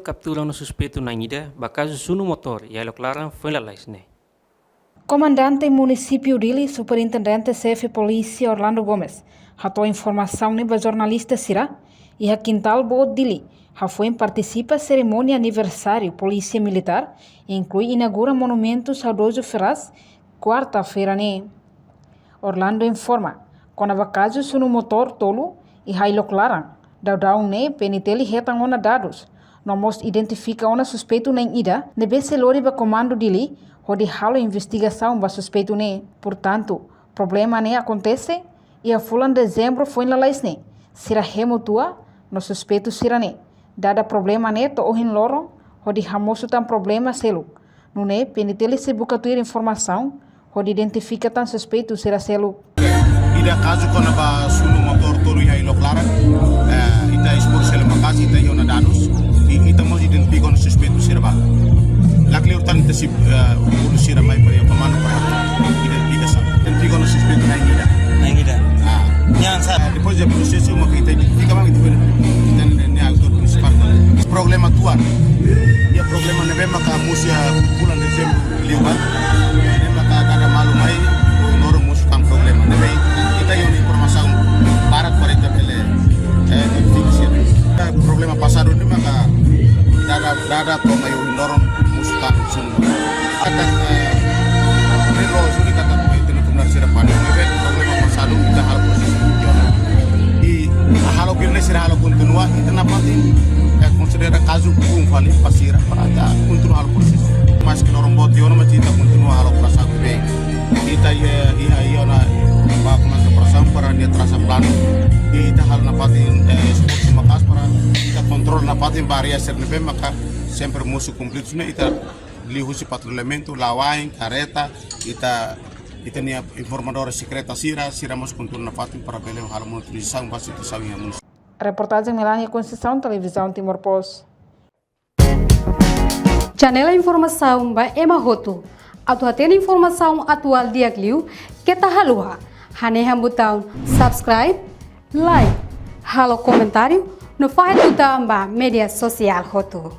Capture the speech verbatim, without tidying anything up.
Kaptura ona suspeitu na'in ida ba kazu sunu motór iha Ilok Laran foin lalais ne'e. Komandante Munisípiu Dili, Superintendente Xefe Polísia Orlando Gomes, hato'o informasaun ne'e ba jornalista sira iha Kintal Boot, Dili, hafoin partisipa serimónia aniversáriu Polísia Militár, inklui inaugura monumentu saudozu Ferraz, kuarta-feira ne'e. Orlando informa, kona-ba kazu sunu motór tolu iha Ilok Laran, daudaun ne'e P N T L hetan ona dadus, no mós identifika ona suspeitu na'in ida ne'ebé sei lori ba Komandu Dili hodi halo investigasaun ba suspeitu ne'e. Portantu, problema ne'e akontese iha fulan Dezembru foin lalais ne'e, sira hemu tua no suspeitu sira-ne'e dada problema ne'e to'o ohin loron hodi hamosu tan problema seluk. Nune'e P N T L sei buka tuir informasaun hodi identifika tan suspeitu sira seluk. Ida kazu kona-ba sunu motór tolu iha Ilok Laran, eh, ita espor sele maka'as, ita iha ona dadus, i ita mós identifika ona suspeitu sira balu. La kleur tan ita sei, eh, uluk sira mai para iha komandu para ida, ida sa. Identifika ona suspeitu na'in ida. Na'in ida. Ah. Nian sa. Ah, depois de prosesu, mak ita identifika, mak ita identifika, ita ne'e autór prinsipál. Problema tuan. Iha problema ne'ebé maka mosu iha fulan Dezembru liubá. Ne'e maka dada malu mai, ohin loron mosu tan problema. Ne'ebé ita iha ona informasaun barak para ita bele, eh, identifika sira. Problema pasadu ne'e maka dada, dada to'o mai ohin loron mosu tan sunu. Katak, eh, ne'e loos duni katak ita-nia komunidade sira panik, ne'ebé problema pasadu ita halo prosesu judisiál. I halo kira ne'e sira halo kontinua, ita nafatin, eh, konsidera kazu foun fali ba sira para ita kontinua halo prosesu. Maski loron boot tiha ona, mas ita kontinua halo operasaun ne'ebé. Ita iha, iha, iha ona ba komando operasaun para nia trasa planu. I ita halo nafatin, eh, esforsu maka'as para ita kontrola nafatin ba área sira ne'ebé maka sempre mosu konflitu ne'e, ita liuhusi patrullamentu, la'o ain, kareta, ita, ita-nia informadór sekreta sira, sira mós kontrola nafatin para bele halo monitorizasaun ba situasaun iha munisípiu. Reportajen Melania Conceição, Televizaun Timor Post. Janela informasaun ba ema hotu. Atu hatene informasaun atuál di'ak liu, keta haluha hanehan butaun subscribe, like, halo komentáriu, no fahe tutan ba média sosiál hotu.